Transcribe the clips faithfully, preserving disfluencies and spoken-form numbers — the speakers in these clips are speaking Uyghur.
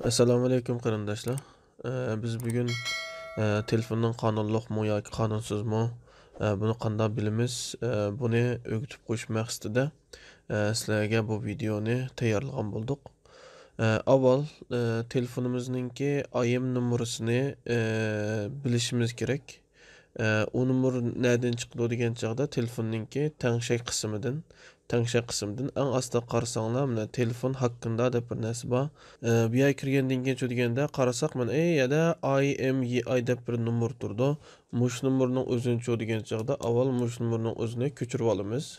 ئەسسالامۇ ئەلەيكۇم قېرىنداشلار. ئە، بىز بۈگۈن، ئە، تېلېفوننىڭ قانۇنلۇقمۇ ياكى قانۇنسىزمۇ، ئە، بۇنى قانداق بىلىمىز، ئە، بۇنى ئۆگىتىپ قويۇش مەقسىتىدە، ئە، سىلەرگە بۇ ۋىدېئونى تەييارلىغان بولدۇق. ئە، ئاۋۋال، ئە، تېلېفونىمىزنىڭكى ئاي ئېم نومۇرىسىنى، ئە، بىلىشىمىز كېرەك. ئە، ئۇ نومۇر نەدىن چىقىدۇ دېگەن چاغدا، تېلېفوننىڭكى تەڭشەك قىسمىدىن، تەڭشەك قىسمىدىن ئەڭ ئاستا قارىساڭلار، مانا تېلېفون ھاككىندا دەپ بىر نەرسە بار. ئە، بۇ يەرگە كىرگەندىن كېيىن چۇ دېگەندە قارىساق، مانا ئەي يەردە ئاي ئېم ئېي ئاي دەپ بىر نومۇر تۇرىدۇ. مۇشۇ نومۇرنىڭ ئۆزىنى چۇ دېگەن چاغدا، ئاۋۋال مۇشۇ نومۇرنىڭ ئۆزىنى كۆچۈرۈپ ئالىمىز.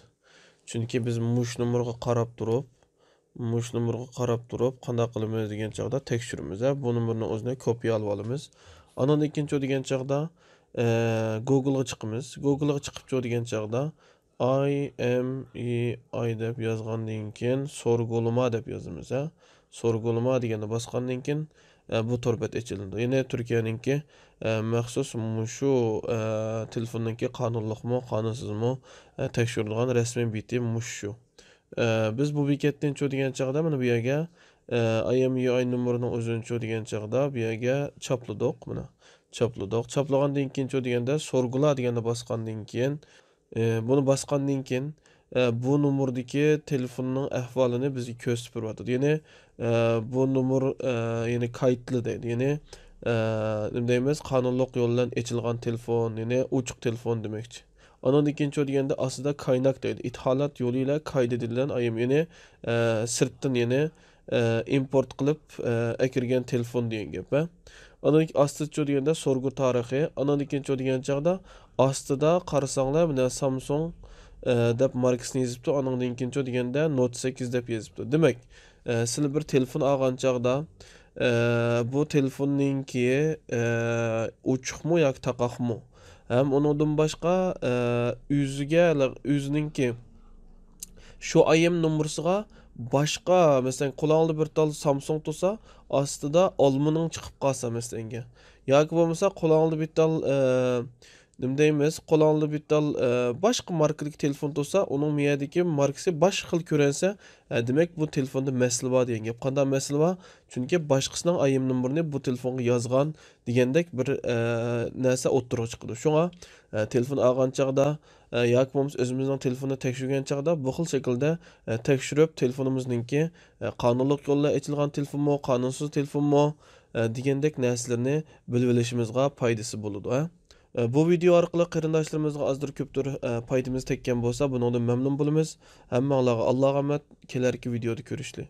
چۈنكى بىز مۇشۇ نومۇرغا قاراپ تۇرۇپ، مۇشۇ نومۇرغا قاراپ تۇرۇپ، قانداق قىلىمىز دېگەن چاغدا تەكشۈرىمىز، ھە، بۇ نومۇرنىڭ ئۆزىنى كوپىيە ئالىۋالىمىز. ئاندىن كېيىن چۇ دېگەن چاغدا، ئە، گوگلغا چىقىمىز. گوگلغا چىقىپ چۇ دېگەن چاغدا، ئاي ئېم ئېي ئاي دەپ يازغاندىن كېيىن، سورگۇلىما دەپ يازىمىز، ھە. سورگۇلىما دېگەننى باسقاندىن كېيىن، ئە، بۇ تور بەت ئېچىلىدۇ. يەنى تۈركىيەنىڭكى، ئە، مەخسۇس مۇشۇ، ئە، تېلېفوننىڭكى قانۇنلۇقمۇ، قانۇنسىزمۇ، ئە، تەكشۈرىدىغان رەسمىي بېتى مۇشۇ. ئە، بىز بۇ بېكەتتىن چۇ دېگەن چاغدا، مانا بۇ يەرگە، ئە، ئاي ئېم ئېي ئاي نومۇرىنىڭ ئۆزىنى چۇ دېگەن چاغدا، بۇ يەرگە چاپلىدۇق، مانا. چاپلىدۇق. چاپلىغاندىن كېيىن چۇ دېگەندە، سورگۇلا دېگەننى باسقاندىن كېيىن، ئە، بۇنى باسقاندىن كېيىن، ئە، بۇ نومۇردىكى تېلېفوننىڭ ئەھۋالىنى بىزگە كۆرسىتىپ بېرىۋاتىدۇ. يەنى، ئە، بۇ نومۇر، ئە، يەنى كايىتلى دەيدۇ. يەنى، ئە، نېمە دەيمىز؟ قانۇنلۇق يول بىلەن ئېچىلغان تېلېفون، يەنى ئوچۇق تېلېفون دېمەكچى. ئانىڭدىن كېيىن چۇ دېگەندە ئاستىدا كايناك دەيدۇ. ئىتھالات يولى بىلەن كايدىدىلەن ئايىم، يەنى، ئە، سىرتتىن، يەنى، ئە، ئىمپورت قىلىپ، ئە، ئەكىرگەن تېلېفون دېگەن گەپ، ھە. ئاندىن كېيىن ئاستىدا چۇ دېگەندە سورگۇ تارىخى، ئانىڭدىن كېيىن چۇ دېگەن چاغدا ئاستىدا قارىساڭلار، مانا سامسۇڭ، ئە، دەپ ماركىسىنى يېزىپتۇ، ئانىڭدىن كېيىن چۇ دېگەندە نوت سەككىز دەپ يېزىپتۇ. دېمەك، ئە، سىلەر بىر تېلېفون ئالغان چاغدا، ئە، بۇ تېلېفوننىڭكى، ئە، ئوچۇقمۇ ياكى تاقاقمۇ؟ ھەم ئۇنىڭدىن باشقا، ئە، ئۆزىگە، ئۆزىنىڭكى شۇ ئايېم نومۇرىسىغا باشقا، مەسىلەن، قولۇڭدا بىر تال سامسۇڭ تۇرسا، ئاستىدا ئالمىنىڭ چىقىپ قالسا، مەسىلەنگە. ياكى بولمىسا، قولۇڭدا بىر تال، ئە، نېمە دەيمىز، قولۇڭدا بىر تال، ئە، باشقا ماركىدىكى تېلېفون تۇرسا، ئۇنىڭ مۇيەدىكى ماركىسى باشقا خىل كۆرۈنسە، ئە، دېمەك، بۇ تېلېفوندا مەسىلە بار دېگەن گەپ. قانداق مەسىلە بار؟ چۈنكى باشقىسىنىڭ ئايېم نومۇرىنى بۇ تېلېفونغا يازغان دېگەندەك بىر، ئە، نەرسە ئوتتۇرىغا چىقىدۇ. شۇڭا، ئە، تېلېفون ئالغان چاغدا، ئە، ياكى بولمىسا ئۆزىمىزنىڭ تېلېفونىنى تەكشۈرگەن چاغدا بۇ خىل شەكىلدە، ئە، تەكشۈرۈپ، تېلېفونىمىزنىڭكى، ئە، قانۇنلۇق يولدا ئېچىلغان تېلېفونمۇ، قانۇنسىز تېلېفونمۇ، ئە، دېگەندەك نەرسىلەرنى بىلىۋېلىشىمىزغا پايدىسى بولىدۇ، ھە. ئە، بۇ ۋىدېئو ئارقىلىق قېرىنداشلىرىمىزغا ئازدۇر كۆپتۇر، ئە، پايدىمىز تەگكەن بولسا، بۇنىڭدىن مەمنۇن بولىمىز. ھەممىڭلارغا ئاللاغا ئامەت، كېلەركى ۋىدېئودا كۆرۈشلى.